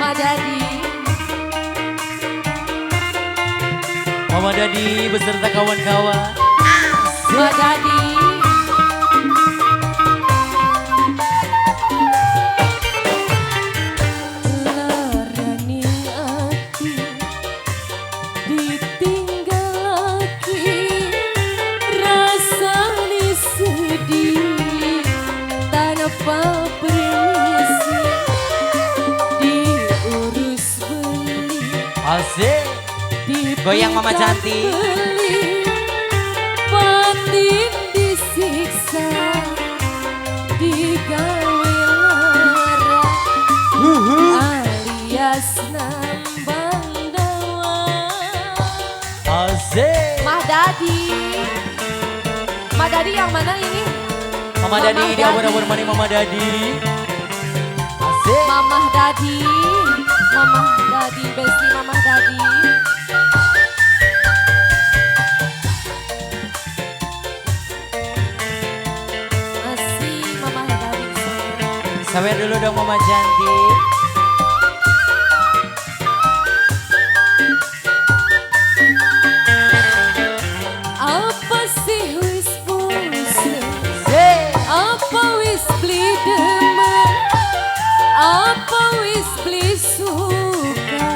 Mama Dadi. Mama Dadi beserta kawan-kawan. Mama Dadi. Larani ati ditinggal lagi, rasane sedih tanpa permisi, diurus beli. Asik. Goyang Mama cantik. Batin disiksa, digawe lara, alias nambang dawa. Asik. Mah Dadi. Mah Dadi yang mana ini? Mama Dadi, ini abon-abon mana Mama Dadi? Asik. Mamah Dadi, Mamah Dadi, besti Mamah Dadi. Masih Mamah Dadi. Sawer dulu dong Mama cantik. Apa sih wis bosen? Apa wis beli demen? Apa wis beli suka?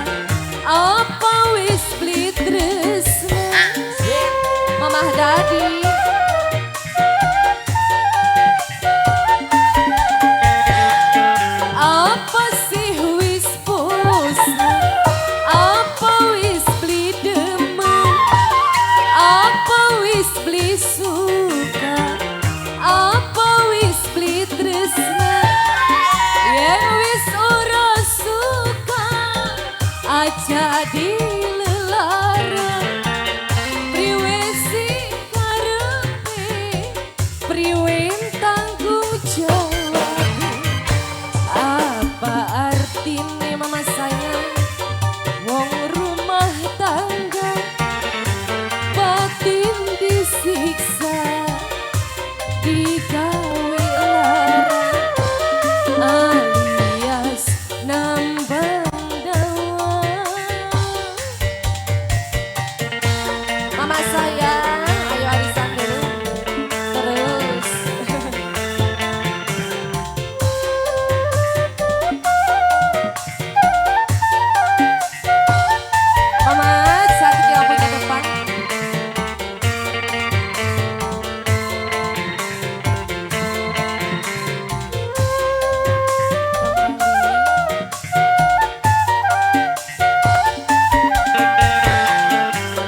Apa wis beli tresna? Mamah Dadi. Apa sih wis bosen? Apa wis beli demen? Apa wis beli suka? Apa wis beli tresna? Yen wis ora suka aja dilelara. Priwe sih karepe, priwe tanggung jawab? Apa artine mama sayang wong rumah tangga batin disiksa, digawe lara, alias nambang dawa. Mama sayang, ayo arisan dulu. Terus. Mama cantik yang punya depan.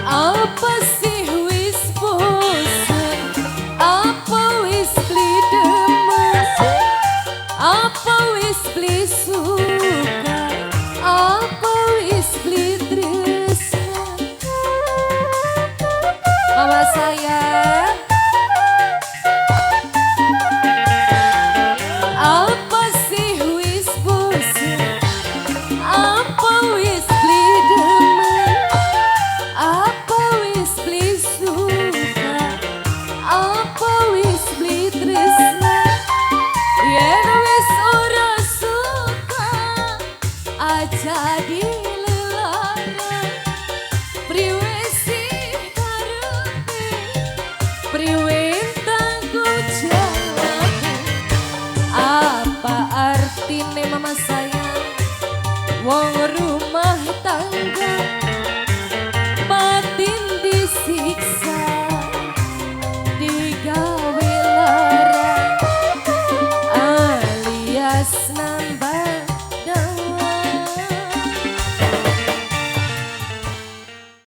Apa sih wis bosen? Apa wis beli demen? Apa wis beli suka? Apa wis beli tresna? Mama sayang. Apa sih wis bosen? Apa wis beli demen? Apa wis beli suka? Apa wis beli tresna? Yen wis ora suka aja dilelara. Priwe sih karepe, priwe tanggung jawab? Apa artine mama sayang wong rumah tangga batin disiksa, digawe lara, alias nambah dawa.